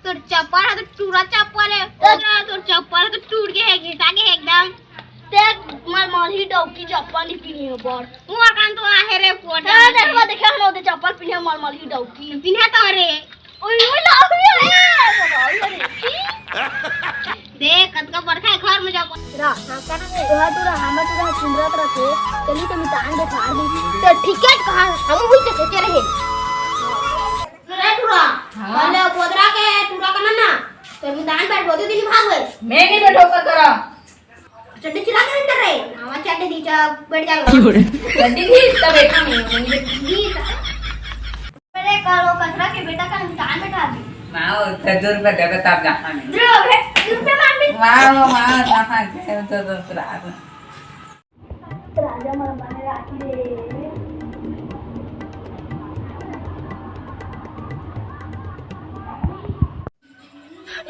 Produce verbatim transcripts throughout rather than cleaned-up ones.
तोर चप्पल ह तो टूरा चप्पल हे। तोर, तोर चप्पल ह तो टूट गे हे, घिसा गे हे एकदम। ते मलमलही डौकी चप्पल नहीं पीनी हो बड़। मोर कान तो आहे रे कोटा। हाँ, देखो, देखो, हम ओदे चप्पल पीने मलमलही डौकी। पीने तो रे। ओए, ओए, लाओ, ओए, ओए, ओए, ओए। देख, कतका बड़का हे घर में जाबो। रा, हाँ, का नाम हे? तोहा टूरा, हमर टूरा चुंदरत रथे। चली तो मितान दे फाड़ दी। तो ठीक हे, कहा, हम वही तो सोचे रहे। रे टूरा, हाँ। पहले कोदरा के टूरा का ना, तो मितान पर बोतल दिन भाग गए। मैं नहीं बैठो कर करा। चड्डी चिरा के अंदर रे, हवा चड्डी दी जा, बैठ जा। क्यों रे? चड्डी दी, तब बैठा मैं, मैं दी जा। अरे करो कचरा के बेटा का इंसान बैठा दे। माँ, वो दो रुपया देवे तब जहाँ में। दो रुपया, दो रुपया मांग भी। माँ, वो माँ, कहाँ के तो ससुराल। राजा मन बने राखी रे।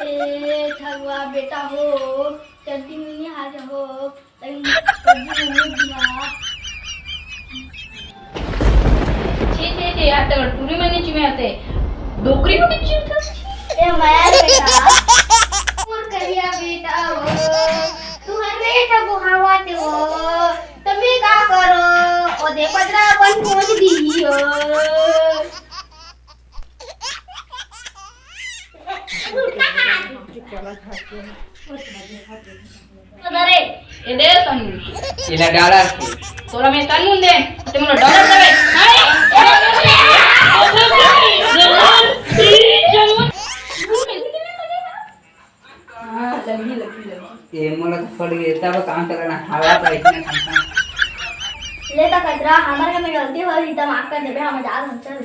ए ठगुआ बेटा हो, चड्डी में नहीं हाथ हो। छी, छी, छी, यार, तो टूरी में नहीं चिमे आते। डोकरी में नहीं चिमता। ए, माया बेटा। मोर करिया बेटा हो। तू हर बेटा बुहावा ते हो। तमे का करो? ओ दे पदरा अपन खोज दी हो। अरे, ये दे सन्नू। इला डॉलर के। तोला मैं सन्नू दे, ते मोला डॉलर देवे। अरे, हाँ, लगी, लगी, लगी। ये मोला तो पड़ गए, तब काम करना, हवा तो इतना खाना। ले तो कचरा, हमारे में गलती हो रही, तो माफ कर देबे, हम जा रहे हैं, चल।